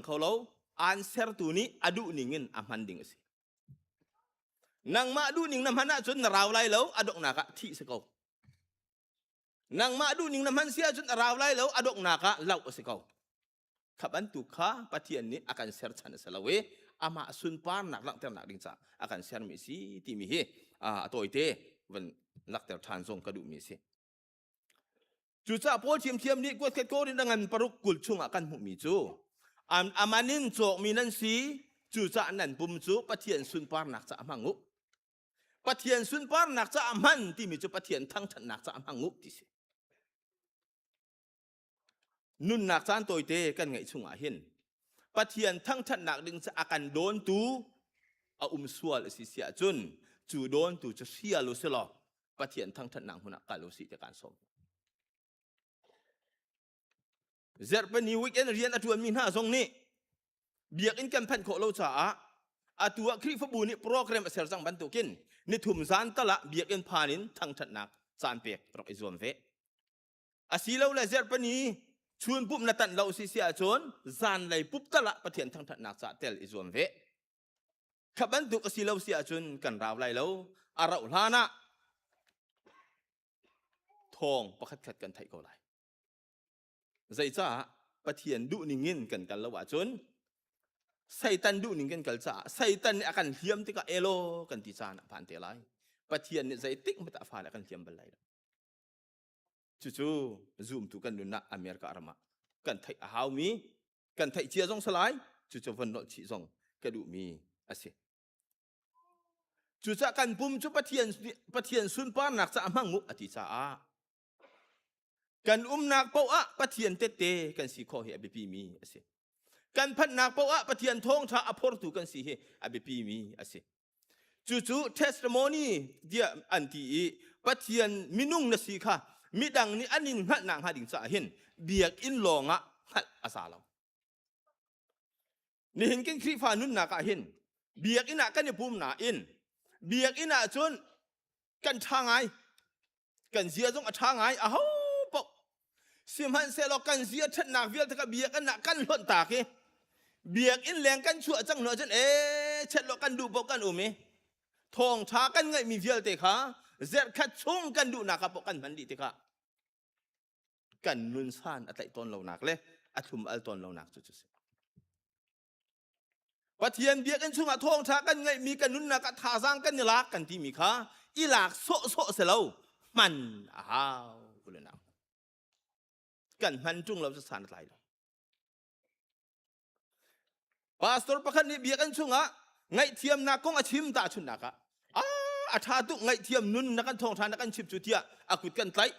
kho lo. Aan sertu nih a duh ning in a hman ding a si. Nangmah duh ning na hman ahcun na rau lai lo, a donghnak ah thih si ko. Nangmah duh ning na hman si ahcun a rau lai lo, a donghnak ah loh a si ko. Kha bantuk kha Pathian nih a kan ser chan a si lo i amah sunparnak langhternak ding caah a kan sermi si timi hi a tawite van lakter ṭhan zong ka duhmi a si. Cucaah Paul thiamthiam nih kuatkhat Korin a ngan paruk kul chungah kan hmuhmi cu aman in cawkmi nan si cucaah nan pum cu Pathian sunparnak caah hmang u. Pathian sunparnak caah hman timi cu Pathian thangṭhatnak caah hmang u ti si. Nunnak caan tawite kan ngeih chungah hin Pathian thangṭhatnak ding cu a kan dawntu a um sual a si si ahcun cu dawntu cu hrial u si law Pathian thangṭhatnak hmun ah kal u sih ti kaan sawm. Zarhpini weekend rian a ṭuanmi hna zong nih biakinn kan phanh khawh lo caah atu ah Khrihfabu nih program a ser cang bantukin nithum zan tal ah biakinn phan in thangṭhatnak caan pek rak i zuam ve. Asilole zarhpini chun pumh na tanh lo si si ahcun zanlei pup tal ah Pathian thangṭhatnak caah tel i zuam ve. Kha bantuk a si lo si ahcun kan rau lai lo. A rauh hlan ah thawng pakhatkhat kan theih ko lai. Zeicah Pathian duhning in kan kal lo ahcun Satan duhning kan kal caah Satan nih a kan hliam tikah elaw kan ti caan a phan te lai. Pathian nih zeitik hmanh a fale a kan hliam bal lai lo. Cucu zumtu kan nunnak America ram ah kan theih a haumi kan theih cia zong salai cucu von nolh chih zong ka duhmi a si. Cucaah kan pum cu Pathian Pathian sunparnak caah hmang u a ti caah kan umnak paoh ah Pathian tette kan si khawh hi a biapi mi a si. Kan phanhnak paoh ah Pathian thawngṭha a phortu kan si hi a biapi mi a si. Cucu testimony tiah an ti i Pathian minung na si kha midang nih an in hngalhnak hnga ding caah hin biakinn lawngah hngalh a za lo. Nihin kan Khrihfa nunnak ah hin biakinn ah kan i pum nain biakinn ah cun kan ṭha ngai kan zia zong a ṭha ngai aho paoh sihmanhsehlaw kan zia ṭhatnak vialte kha biakinn ah kan hlonh taak i biakinn leng kan chuah cang hnu ahcun ee chet lo kan duh paoh kan um i thawngṭha kan ngeihmi vialte kha zerhkhat chung kan duhnak ah paoh kan hman dih tikah kan nun san a tlaih tawn lonak le a thlum al tawn lonak cu cu si. Pathian biakinn chungah thawngṭha kan ngeihmi kan nunnak ah thazaang kan i lak kan timi kha i lak sawhsawh si lo hman a hau ulenau. Kan hman ṭung lo cu san a tlai lo. Pastor pakhat nih biakinn chungah ngaihthiamnak kong a chim tahchunhnak ah a ṭha tuk ngaihthiam nun na kan thawngṭha na kan chim cu tiah a kut kan tlaih.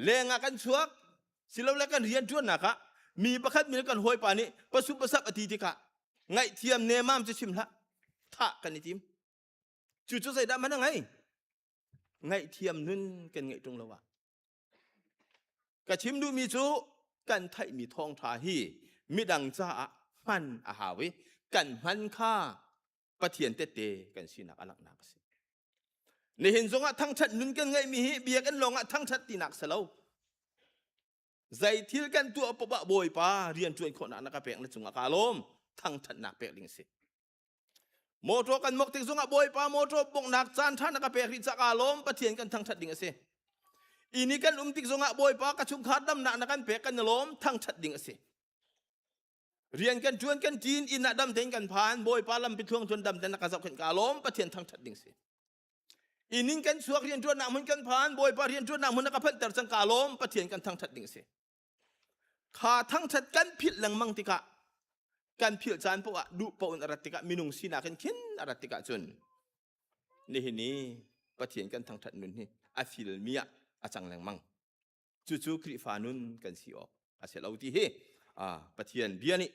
Leng ah kan chuak silole kan rianṭuannak ah mi pakhat mi kan hawipa nih pasup pasap a ti tikah ngaihthiam nemam cu chim hlah thah kan i tim. Cu cu zeidah man a ngei? Ngaihthiam nun kan ngeih ṭung lo ah. Ka chim duhmi cu kan theihmi thawngṭha hi midang caah hman a hau i kan hman kha Pathian tette kan sinak a langhnak a si. Nihin zongah thangṭhat nun kan ngeihmi hi biakinn lawngah thangṭhat tinak si lo. Zei thil kan tuah poah Bawipa rian ṭuan khawhnak na ka pek na cungah kaa lawm thangṭhatnak pek ding a si. Motor kan mok tik zongah Bawipa motor bawmhnak caan ṭha na ka pek rih caah kaa lawm Pathian kan thangṭhat ding a si. Inn i kan um tik zongah Bawipa ka chungkhar damnak na kan pek kan i lawm thangṭhat ding a si. Rian kan ṭuan kan ṭin inn ah dam tein kan phan Bawipa lampi thluang cun dam tein na ka zohkhenh ka lawm Pathian thangṭhat ding si. Inn in kan chuak rian ṭuannak hmun kan phan Bawipa rian ṭuannak hmun na ka phanhter cang ka lawm Pathian kan thangṭhat ding si. Kha thangṭhat kan philh lengmang tikah kan philh caan poah ah duh paoh in a rat tikah minung sinak in khin a rat tikah cun nihin i Pathian kan thangṭhat nun hi a filmi ah a cang lengmang. Cucu Khrihfa nun kan si awk a si lo ti hi Pathian bia nih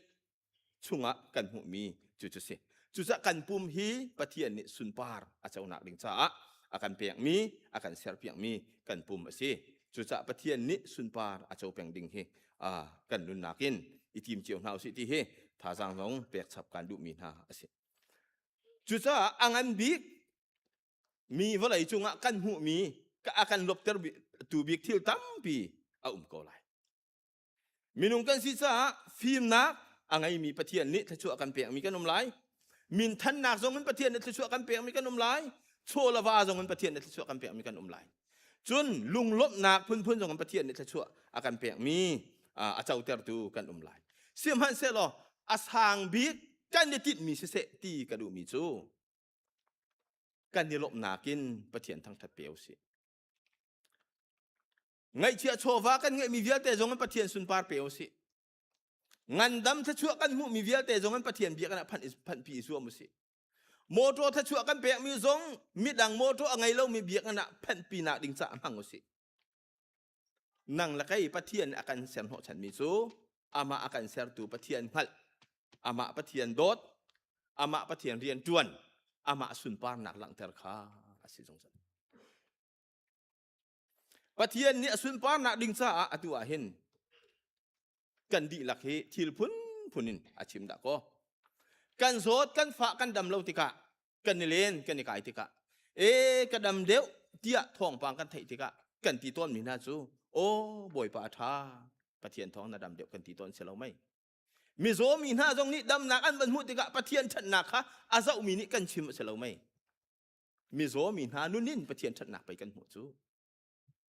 chungah kan hmuhmi cu cu si. Cucaah kan pum hi Pathian nih sunpar a conak ding caah a kan pekmi, a kan serpiakmi kan pum a si. Cucaah Pathian nih sunpar a co peng ding hi kan nunnak in i tim cio hna usih ti hi thazaang zong pek chap kan duhmi hna a si. Cucaah a ngan bik mi vawlei cungah kan hmuhmi a kan lawpter tu bik thil tampi a um ko lai. Minung kan si caah fimnak A ngeimi Pathian nih thluachuah kan pekmi kan um lai. Minthannak zong in Pathian nih thluachuah kan pekmi kan um lai. Chaw le va zong in Pathian nih thluachuah kan pekmi kan um lai. Cun lunglawmhnak phunphun zong in Pathian nih thluachuah a kan pekmi a cotertu kan um lai. Sihmanhsehlaw a sang bik kan i tinhmi siseh ti ka duhmi cu kan i lawmhnak in Pathian thangṭhat pe usih. Ngaihchia chawva kan ngeihmi vialte zong in Pathian sunpar pe usih. Ngandam thluachuah kan hmuhmi vialte zong in Pathian biakinn ah phanh phanhpi i zuam usih. Motor thluachuah kan pekmi zong midang motor a ngei lomi biakinn ah phanhpi nak ding caah hmang usih. Nang le kei Pathian a kan ser hnawhchanmi cu amah a kan sertu Pathian hngalh, amah Pathian dawt, amah Pathian rian ṭuan, amah sunparnak langhter kha a si zungzal. Pathian nih a sunparnak ding caah atu ah hin kan dihlak hi thil phunphun in a chim dah kaw. Kan zawt, kan fah, kan dam lo tikah, kan i len, kan i kai tikah, e ka dam deuh tiah thawngpang kan theih tikah kan ti tawnmi hna cu, aw Bawipa a ṭha, Pathian thawng na dam deuh kan ti tawn si lo mei. Mizaw mi hna zong nih damnak an van hmuh tikah Pathian ṭhatnak kha a zohmi nih kan chim a si lo mei. Mizaw mi hna nun in Pathian ṭhatnak pei kan hmuh cu.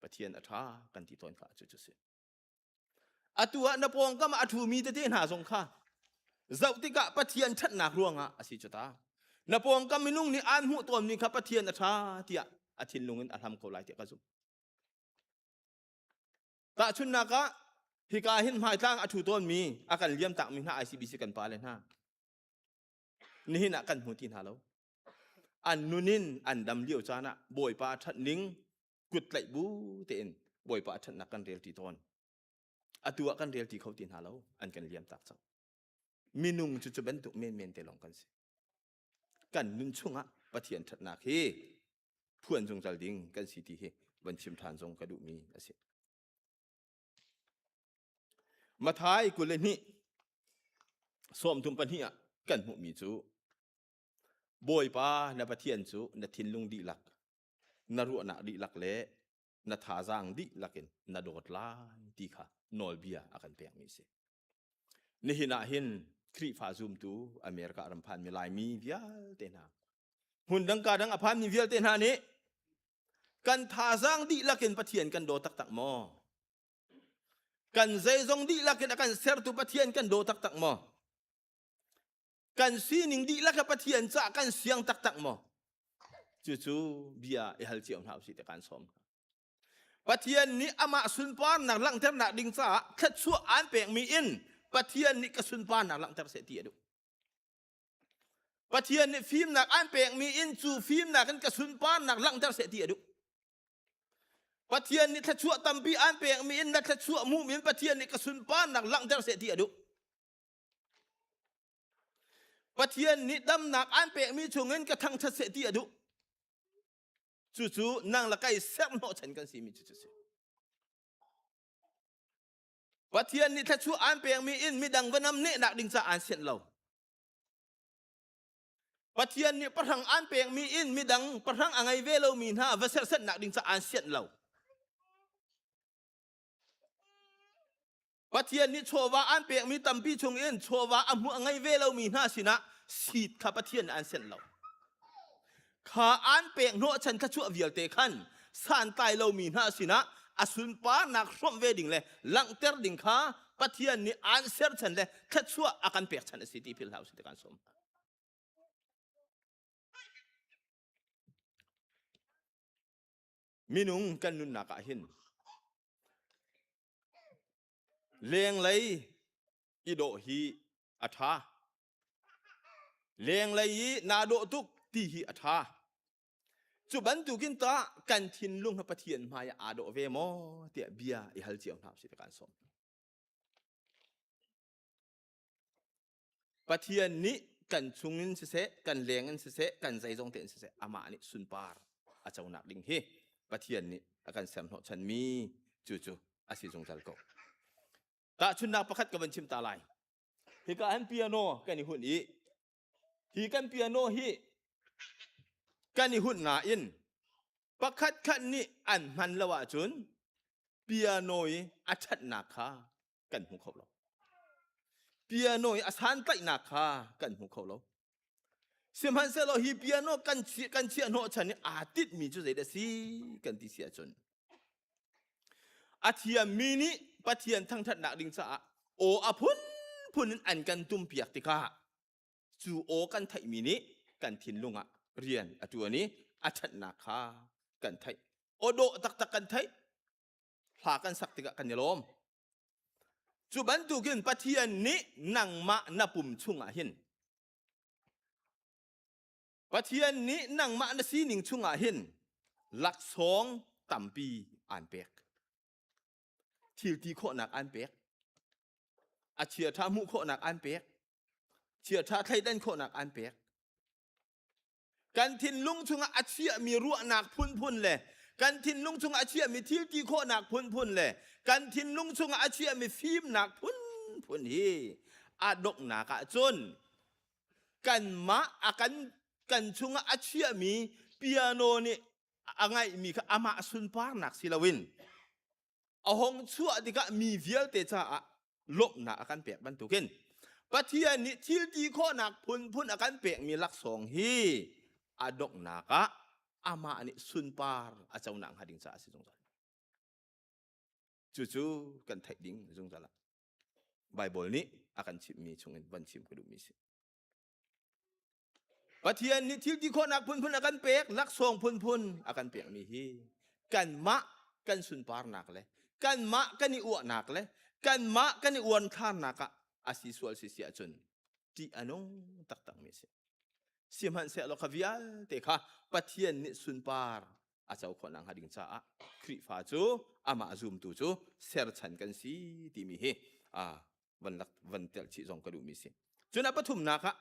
Pathian a ṭha kan ti tawn kha cu cu si. Atu ah na pawngkam ah a ṭhumi tete hna zong kha zoh tikah Pathian ṭhatnak ruangah a si cu ta. Na pawngkam minung nih aan hmuh tawnmi kha Pathian a ṭha tiah a thinlung in a hlam ko lai tiah ka zumh. Tahchunhnak ah hika hin hmaitlang a ṭhu tawnmi a kan liam takmi hna ICBC kan pale hna nihin ah kan hmu ti hna lo. An nun in an dam lio caan ah Bawipa ṭhat ning kut tlaih bu tein Bawipa ṭhatnak kan rel ṭi tawn. Atu ah kan rel ti kho ti hna lo, an kan liam tak cang. Minung cu cu bantuk menmen te lawng kan si. Kan nun chungah Pathian ṭhatnak hi phuan zungzal ding kan si ti hi van chim ṭhan zong ka duhmi a si. Mathai 22 32 ah kan hmuhmi cu Bawipa na Pathian cu na thinlung dihlak, na ruahnak dihlak le na thazaang dihlak in na dawt lai ti kha nawlbia a kan pekmi a si. Nihin ah hin Khrihfa zumtu America ram phanmi Laimi vialte hna, hmun dang ka dang a phanmi vialte hna nih kan thazaang dihlak in Pathian kan daw taktak maw? Kan zeizong dihlak in a kan sertu Pathian kan daw taktak maw? Kan sining dihlak he Pathian cah kan siang taktak maw? Cucu bia i hal cio hna usih ti kan sawm hna. Pathian nih amah sunparnak langhternak ding caah thluachuah aan pekmi in Pathian nih ka sunparnak langhter seh ti a duh. Pathian nih fimnak aan pekmi in cu fimnak in ka sunparnak langhter seh ti a duh. Pathian nih thluachuah tampi aan pekmi in na thluachuah hmuhmi in Pathian nih ka sunparnak langhter seh ti a duh. Pathian nih damnak aan pekmi chungin ka thangṭhat seh ti a duh. Cucu nang le kai serhnawhchan kan simi cu si. Pathian nih thluachuah aan pekmi in midang va nam nehnak ding caah aan sianh lo. Pathian nih pahrang aan pekmi in midang pahrang a ngei ve lomi hna va serhsatnak ding caah aan sianh lo. Pathian nih chawva an pekmi tampi chungin chawva a hmuh a ngei ve lomi hna sinah seed kha Pathian nih an senh lo. Kha an pek hnawhchan thluachuah vialte khan santlai lomi hna sinah a sunparnak hrawmh ve ding le langhter ding kha Pathian nih an serchan le thluachuah a kan pekchan a si ti philh hlah usih ti kan sawm hna. Minung kan nunnak ah hin Lenglei i dawh hi a ṭha. Lenglei i naa dawh tuk ti hi a ṭha. Cu bantukin tah kan thinlung hi Pathian hmai ah aa dawh ve maw tiah bia i hal cio hna usih ti kan sawm. Pathian nih kan chungin siseh, kan leng in siseh, kan zeizong tein siseh, amah nih sunpar a conak ding hi Pathian nih a kan ser hnawhchanmi cu cu a si zungzal ko. Tahchunhnak pakhat ka van chim ta lai. Hika han piano kan i hunh i hi kan piano hi kan i hunh nain pakhat khat nih an hman lo ahcun piano i a ṭhatnak kha kan hmu kho lo. piano i a santlaihnak kha kan hmu kho lo. Sihmanhsehlaw hi piano kan chiah kan chiah hnawhchan i aa tinhmi cu zeidah a si kan ti si ahcun a thiammi nih Pathian thangṭhatnak ding caah aw a phunphun in an kan tumpiak tikah cu aw kan theihmi nih kan thinlung ah rian a ṭuan i a ṭhatnak kha kan theih. Aw dawh taktak kan theih. Hla kan sak tikah kan i lawm. Cu bantukin Pathian nih nangmah na pum chungah hin Pathian nih nangmah na sining chungah hin laksawng tampi aan pek. Thil ti khawhnak aan pek. A chiaṭha hmuh khawhnak aan pek. Chiaṭha thleidan khawhnak aan pek. Kan thinlung chungah a chiahmi ruahnak phunphun le kan thinlung chungah a chiahmi thil ti khawhnak phunphun le kan thinlung chungah a chiahmi fimnak phunphun hi a donghnak ah cun kanmah a kan kan chungah a chiahmi piano nih a ngaihmi kha amah sunparnak si loin a hong chuah tikah mi vialte caah lawmhnak a kan pek bantukin Pathian nih thil ti khawhnak phunphun a kan pekmi laksawng hi a donghnak ah amah nih sunpar a conak hnga ding caah a si zungzal. Cucu kan theih ding zungzal ah Bible nih a kan chimhmi chungin van chim ka duhmi si. Pathian nih thil ti khawhnak phunphun a kan pek, laksawng phunphun a kan pekmi hi kanmah kan sunparnak le kanmah kan i uahnak le kanmah kan i uanthlarnak ah a si sual si si ahcun ṭih a nung taktakmi a si. Sihmanhsehlaw kha vialte kha Pathian nih sunpar a co khawh nakhnga ding caah Khrihfa cu amah zumtu cu serchan kan si timi hi van lak van telh chih zong ka duhmi si. Cun a pathumnak ah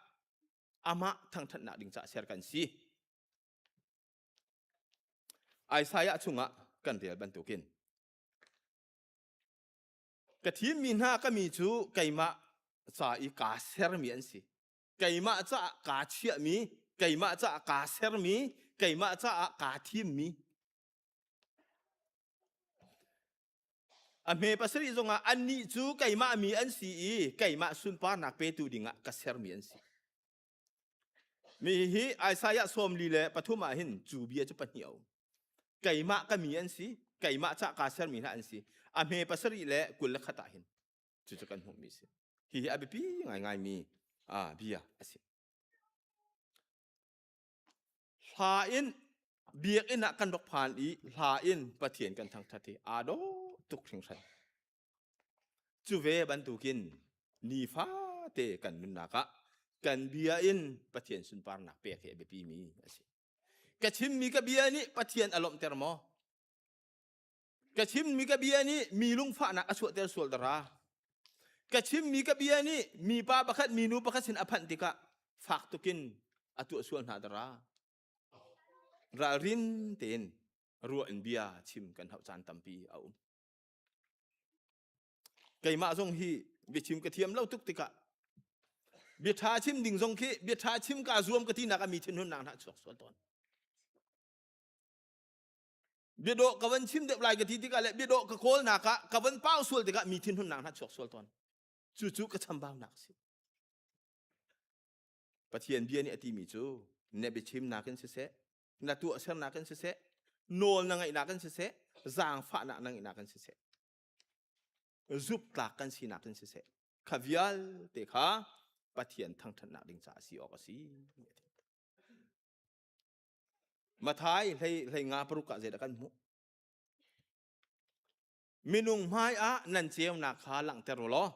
amah thangṭhatnak ding caah ser kan si. Isaiah chungah kan rel bantukin ka thimmi hna ka mi cu keimah ca i kaa sermi an si. Keimah caah kaa chiahmi, keimah caah kaa sermi, keimah caah kaa thimmi. A hme pasarih zongah annih cu keimah mi an si i keimah sunparnak petu dingah ka sermi an si. Mi hi Isaiah 43 ah hin cu bia cu pahnih a um. Keimah ka mi an si, keimah cah kaa sermi hna an si. A hme pasarih le 21 ah hin cucu kan hmuhmi si. Hihi a biapi ngaingaimi bia a si. Hla in biakinn ah kan rak phan i hla in Pathian kan thangṭhat hi aa dawh tuk hringhran. Cu ve bantukin nifate kan nunnak ah kan bia in Pathian sunparnak pek hi a biapimi a si. Ka chimmi ka bia nih Pathian a lawmhter maw? Ka chimmi ka bia nih mi lungfahnak a chuahter sual dara. Ka chimmi ka bia nih mipa pakhat minu pakhat sin a phanh tikah fak tukin a tuah sual hna dara. Ralrin tein ruah in bia chim kan hauh caan tampi a um. Keimah zong hi biachim ka thiam lo tuk tikah bia ṭha chim ding zong khi bia ṭha chim ka zuam ka tinak ah mi thinhunnak hna chuak sual tawn. Biadawh ka van chim deuh lai ka ti tikah le biadawh ka kawlnak ah ka van pau sual tikah mi thinhunnak hna chuak sual tawn. Cucu ka chambaunak a si. Pathian bia nih a timi cu na biachimnak in siseh, na tuahsernak in siseh, nawl na ngaihnak in siseh, zaangfahnak na ngeihnak in siseh, zuptlak kan sinak in siseh, kha vialte kha Pathian thangṭhatnak ding caah si awk a si. Mathai hlei hlei nga paruk ah zeidah kan hmuh? Minung hmai ah nan ceunak kha langhter u law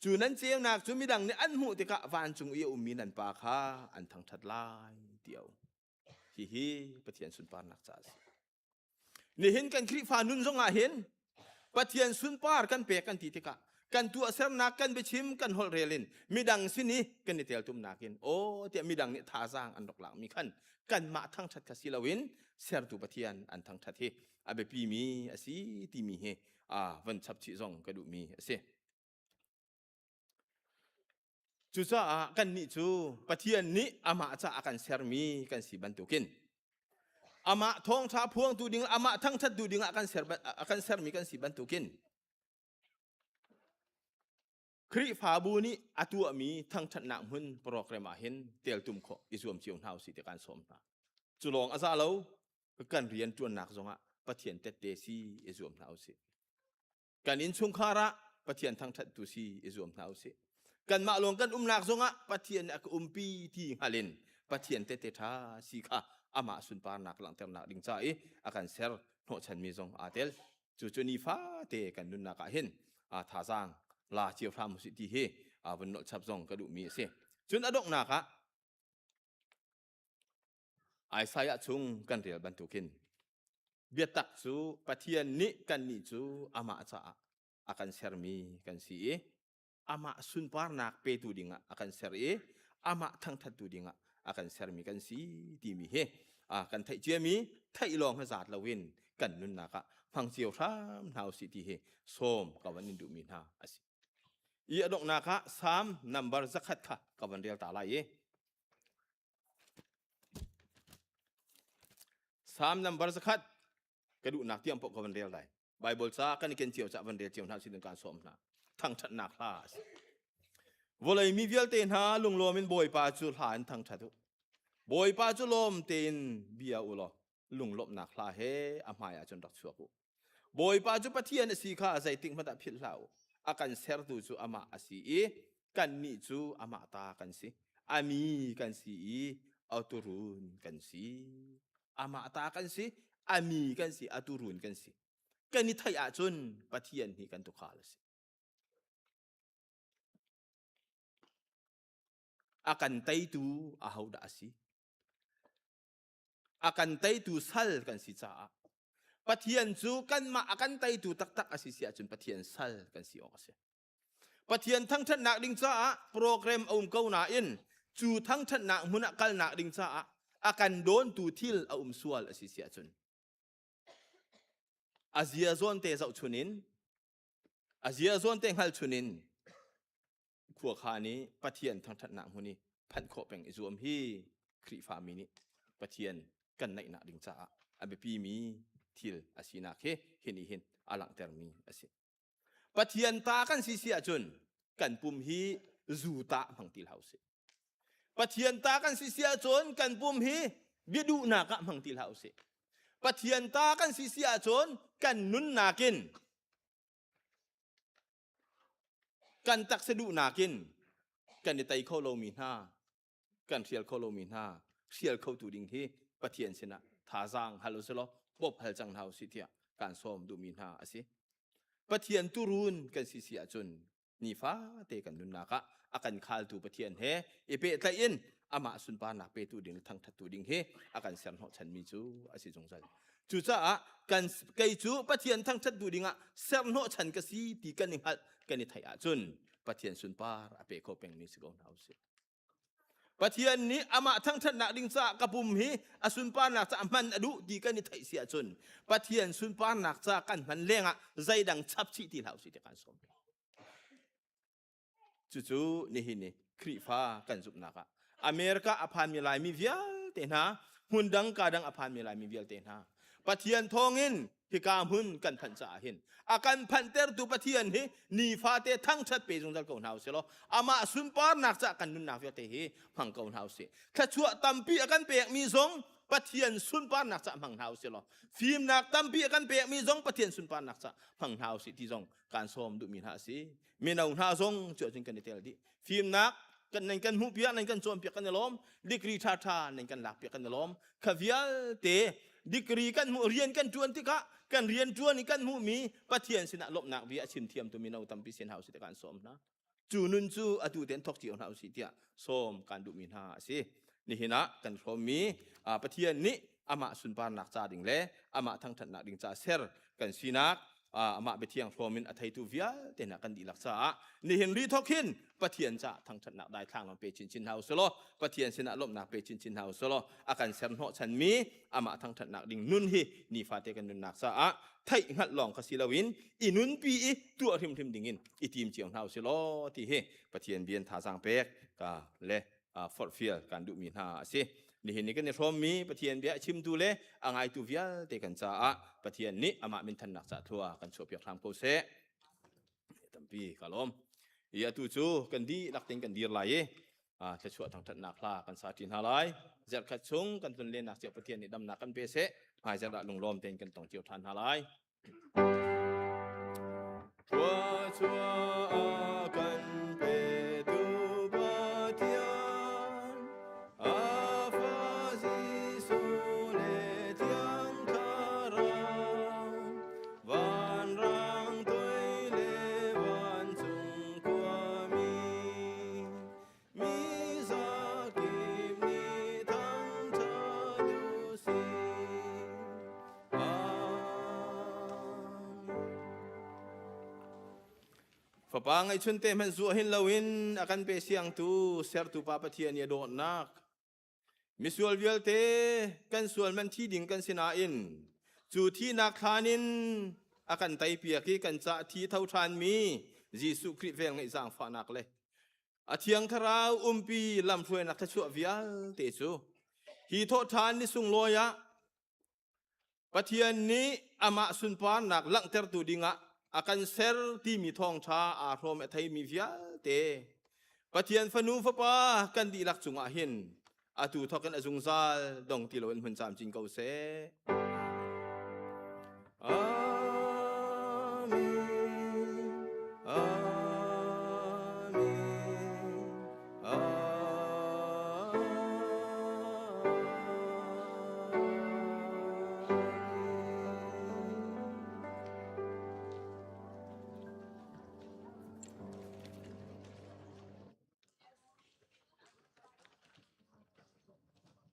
cu nan ceunak cu midang nih an hmuh tikah vancung i a ummi nan pa kha an thangṭhat lai ti a um. Hihi Pathian sunparnak caah a si. Nihin kan Khrihfa nun zongah hin Pathian sunpar kan pek kan ti tikah kan tuahsernak kan biachim kan holhrel in midang sin i kan i teltumnak in aw tiah midang nih thazaang an rak lakmi khan kanmah thangṭhat kha si loin sertu Pathian an thangṭhat hi a biapimi a si timi hi van chap chih zong ka duhmi a si. Cucaah kannih cu Pathian nih amah caah a kan sermi kan si bantukin amah thawngṭha phuangtu ding amah thangṭhattu dingah a kan ser a kan sermi kan si bantukin. Khrihfabu nih a tuahmi thangṭhatnak hmun program ah hin teltum khawh i zuam cio hna usih ti kan sawm hna. Cu lawng a za lo, kan rian ṭuannak zongah Pathian tette si i zuam hna usih. Kan innchungkhar ah Pathian thangṭhattu si i zuam hna usih. Kanmah lawng kan umnak zongah Pathian nih a ka umpi ti hngal in Pathian tette ṭha si kha amah sunparnak langhternak ding ca i a kan ser hnawhchanmi zong aa tel. Cucu nifate kan nunnak ah hin thazaang la cio hram usih ti hi vun nolh chap zong ka duhmi a si. Cun a donghnak ah Isaiah chung kan rel bantukin biatak cu Pathian nih kannih cu amah caah a kan sermi kan si i amah sunparnak petu dingah a kan ser i amah thangthattu dingah a kan sermi kan si timi hi kan theih ciami theih lawng hi zaat loin kan nunnak ah hmang cio hram hna usih ti hi sawm ka van in duhmi hna a si. I a donghnak ah Psalm number 100 kha ka van rel ta lai i Psalm number 100 ka duhnak tiang paoh ka van rel lai. Bible ca kan i ken cio ca van rel cio hna sin kan sawm hna. Thangṭhatnak hla a si. Vawlei mi vialte hna lunglawm in Bawipa cu hla in thangṭhat u. Bawipa cu lawm tein bia u law lunglawmhnak hla he a hmai ah cun rak chuak u. Bawipa cu Pathian a si kha zeitik hmanh ah philh hlah u. A kan sertu cu amah a si i kannih cu amah ta kan si. A mi kan si i a turun kan si. Amah ta kan si, a mi kan si, a turun kan si. Kan i theih ahcun Pathian hi kan tukhal a si. A kan teitu ahodah a si? A kan teitu sal kan si caah Pathian cu kanmah a kan teitu taktak a si si ahcun Pathian sal kan si awk a si. Pathian thangṭhatnak ding caah program a um ko nain cu thangṭhatnak hmun ah kalnak ding caah a kan dawntu thil a um sual a si si ahcun a zia zawn te zohchun in a zia zawn te hngal chun in khuakhan i Pathian thangṭhatnak hmun i phanh khawh peng i zuam hi Khrihfami nih Pathian kan naihnak ding caah a biapimi thil a sinak hi hi nih hin a langhtermi a si. Pathian ta kan si si ahcun kan pum hi zu tah hmang ti hlah usih. Pathian ta kan si si ahcun kan pum hi biaduhnak ah hmang ti hlah usih. Pathian ta kan si si ahcun kan nunnak in Kan taksa duhnak in kan i tei kho lomi hna, kan hrial kho lomi hna, hrial khotu ding hi Pathian sinah thazaang hal usilaw bawmh hal cang hna usih tiah kaan sawm duhmi hna a si. Pathian turun kan si si ahcun nifate kan nunnak ah a kan khaltu Pathian he i pehtlaih in amah sunparnak petu ding le thangṭhattu ding hi a kan ser hnawhchanmi cu a si zungzal. Cucaah kan kei cu Pathian thangṭhat duh dingah ser hnawhchan ka si ti kan i hngalh kan i theih ahcun Pathian sunpar a pe kho pengmi si ko hna usih. Pathian nih amah thangṭhatnak ding caah ka pum hi a sunparnak caah hman a duh ti kan i theih si ahcun Pathian sunparnak caah kan hman lengah zeidang chap chih ti hlah usih ti kan sawm. Cucu nihin ni Khrihfa kan zumhnak ah America a phanmi Laimi vialte hna, hmun dang ka dang a phanmi Laimi vialte hna, Pathian thawngin hika hmun kan phanh caah hin a kan phanhtertu Pathian hi nifate thangṭhat pe zungzal ko hna usih law amah sunparnak caah kan nunnak vialte hi hmang ko hna usih. Thluachuah tampi a kan pekmi zong Pathian sunparnak caah hmang hna usih law fimnak tampi a kan pekmi zong Pathian sunparnak caah hmang hna usih ti zong kaan sawm duhmi hna a si. Mino hna zong cu ahcun kan i tel dih. Fimnak kan nan kan hmuh piak nan kan cawn piak kan i lawm. Degree ṭha ṭha nan kan lak piak kan i lawm. Kha vialte degree kan hmuh rian kan ṭuan tikah kan rian ṭuan i kan hmuhmi Pathian sinah lawmhnak bia a chim thiamtu mino tampi sin hau si ti kan sawm hna. Cu nun cu atu ten thok cio hna usih tiah sawm kan duhmi hna a si. Nihin ah kan hrawmmi Pathian nih amah sunparnak ca ding le amah thangṭhatnak ding ca ser kan sinak amah biathiang hrawm in a theitu vialte hna kan dihlak caah nihin ri thok hin Pathian ca thangṭhatnak daithlang lawng pe chinchin hna usih Pathian sinah lawmhnak pe chinchin hna usih a kan ser hnawhchanmi amah thangṭhatnak ding nun hi nifate kan nunnak caah theih hngalh lawng kha si loin i nunpi i tuah hrimhrim dingin i tim cio hna usih law ti hi Pathian bian thazaang pek ka le forhfial kan duhmi hna a si. Nihin ni kan i hrawmmi Pathian bia a chimtu le a ngaitu vialte kan caah Pathian nih amah minthannak ca thlua kan chuahpiak hram ko seh. Tampi ka lawm. I atu cu kan dihlak tein kan dir lai i thluachuah thangṭhatnak hla kan sa ṭi hna lai. Zarhkhat chung kan tlunlennak cio Pathian nih damnak kan pe seh. Hmaizarh ah lunglawm tein kan tong cio ṭhan hna lai. Thluachuah a kan petu Pathian, a fa Jesuh le Thiang Thlarau, vanrang toi le vancung khuami, mi zakip nih thangṭhat u sih. Fapa ngeihchun te hmanh zuah hin loin a kan pe siangtu sertu Pa Pathian i a dawtnak misual vialte kan sual man thi ding kan si nain cu thihnak thlan in a kan teipiak i kan cah thi tho ṭhanmi Jesuh Khrih vel ngeih zaangfahnak le a thiang thlarau umpi lamhruainak thluachuah vialte cu hi thawhṭhan ni sunglawi ah Pathian nih amah sunparnak langhtertu dingah a kan ser timi thawngṭha aa hrawm a theimi vialte Pathian fanu fapa kan dihlak cungah hin atu thawkin a zungzal dong ti loin hmun camcin ko seh. Amen.